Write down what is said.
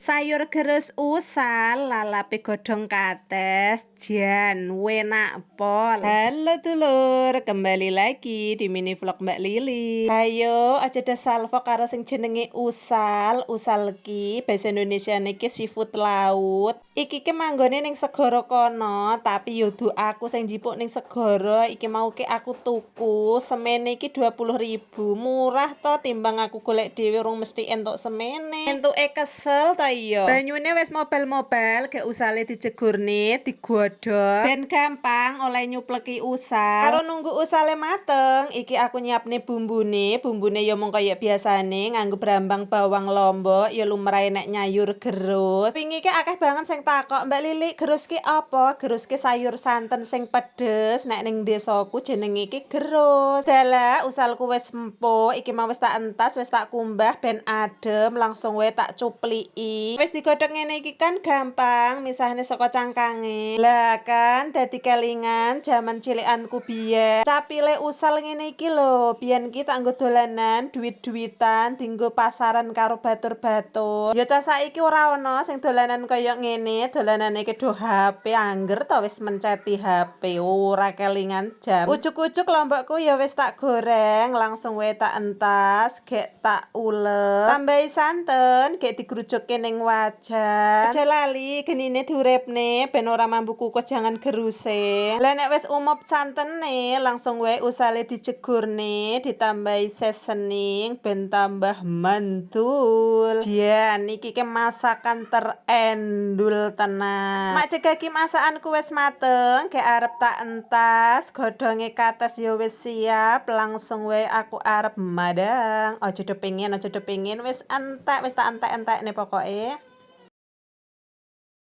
Sayur gerus usal lalape godhong kates, jan enak pol. Halo dulur, kembali lagi di mini vlog Mbak Lili. Hayo aja do salfok karo sing jenenge usal. Usal ki basa Indonesia niki seafood laut. Iki ki manggone ning segara kono, tapi yo du aku sing njipuk ning segara. Iki mau ki aku tuku semene iki 20.000, murah to, timbang aku golek dhewe urung mesti entuk semene. Entuke kesel to iya. Banyune wis mobal-mobal, gek usale dijegurne, digodhog ben gampang oleh nyupleki usal. Karo nunggu usale mateng, iki aku nyiapne bumbune. Bumbune ya mung kaya biasane, nganggo brambang, bawang, lombok, ya lumrahe nek nyayur gerus. Wingi ki akeh banget sing takok, "Mbak Lili, gerus ki apa?" Gerus ki sayur santen sing pedes, nek ning desaku jenenge ki gerus. Dalah, usalku wis empuk, iki mau wis tak entas, wis tak kumbah ben adem, langsung wae tak cupliki. Wis digodhog ngene iki kan gampang misahne saka cangkange. Lah kan dadi kelingan jaman cilikanku biyen. Capile usal ngene iki lho, biyen ki tak nggo dolanan, duit-duitan, dinggo pasaran karo batur-batur. Ya cah saiki ora ana sing dolanan kaya ngene, dolanane ki do HP, angger to wis menceti HP, ora kelingan jam. Ujuk-ujuk lombokku ya wis tak goreng, langsung wae tak entas, gek tak ulek. Tambahi santen, gek digrujukke ning wajan. Aja lali genine diuripne ben ora mambu kukus jangan geruse. Lah nek wis umup santene, langsung wae usale dijegurne, ditambahi seasoning ben tambah mantul. Jan iki ki masakan terendul tenan. Mak cegaki masakanku wis mateng, gek arep tak entas, godhonge kates ya wis siap, langsung wae aku arep madang. Aja do pengen, aja do pengen, wis entek, wis tak entek-entekne pokoke.